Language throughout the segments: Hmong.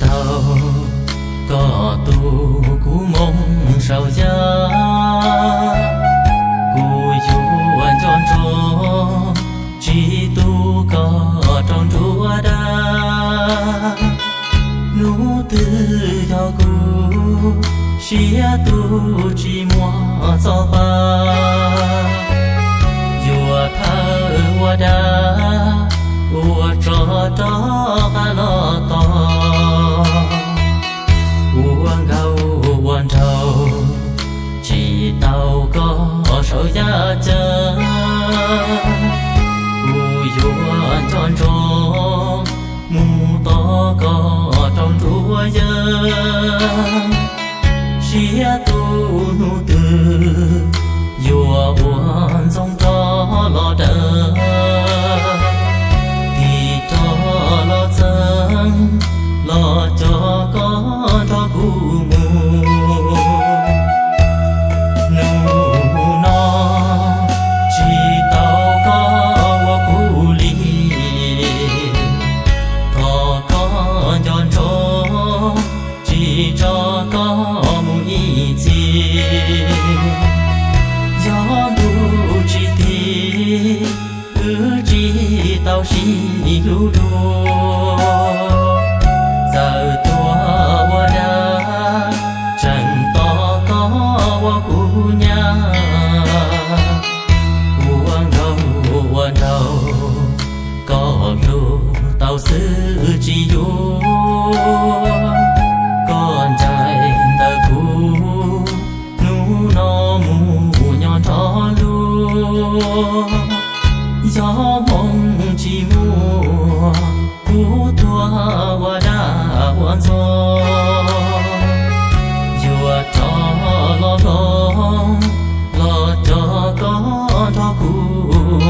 Tau koj tu kuv moo saum yaj, kuv yuav nco ntsoov tsis tu koj rau nruab dag. Hnub twg yog kuv siab tu tsis muaj txoj pa, yuav thawb ua dag ua tsov rov qab los tos, ua nkauj ua nraug tsis tau koj saum yaj ceeb. Kuv yuav nco ntsoov mus tos koj rau nruab yaj, siab tu hnub twg yuav ua ntxoov rov los daws, tig rov los txeeb los coj koj nrog kuv mus. Hnub no tsis tau koj ua kuv li, thov koj nco ntsoov tsis tso koj mus ib txhis. Yog ntuj tsis tig, wb tsis tau sib hlub dua, txawm tuag ua dag tseem tos koj ua kuv nyab. Ua nkauj ua nraug koj hlub tau xwb tsis yuav, koj ncaim ntawm kuv hnub no mus nyob nrog luag. Yog hmoo tsis muaj, kuv tuag ua dab ua ntxoog, yuav rov los hloov los coj koj nrog kuv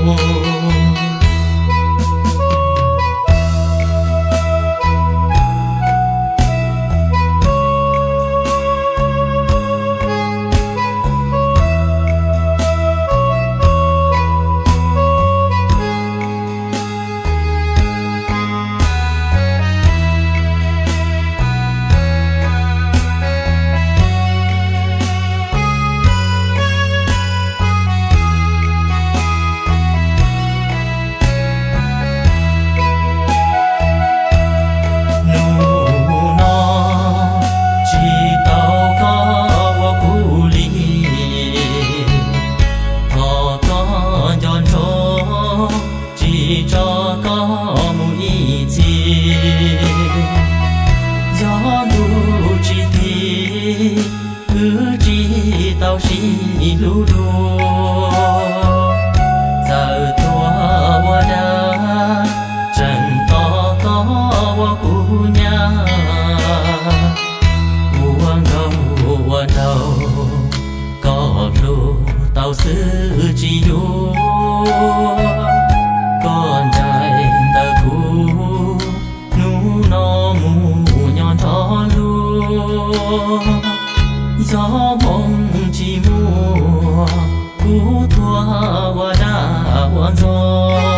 mus. Hnub no tsis tau koj ua kuv li, thov koj nco ntsoov tsis tso koj mus ib txhis. Yog ntuj tsis tig, wb tsis tau sib hlub dua, txawm tuag ua dab tseem tos koj ua kuv nyab. Ua nkauj ua nraug koj hlub tau xwb tsis yuav, koj ncaim ntawm kuv hnub no mus nyob nrog luag. Yog hmoo tsis muaj, kuv tuag ua dab ua ntxoog,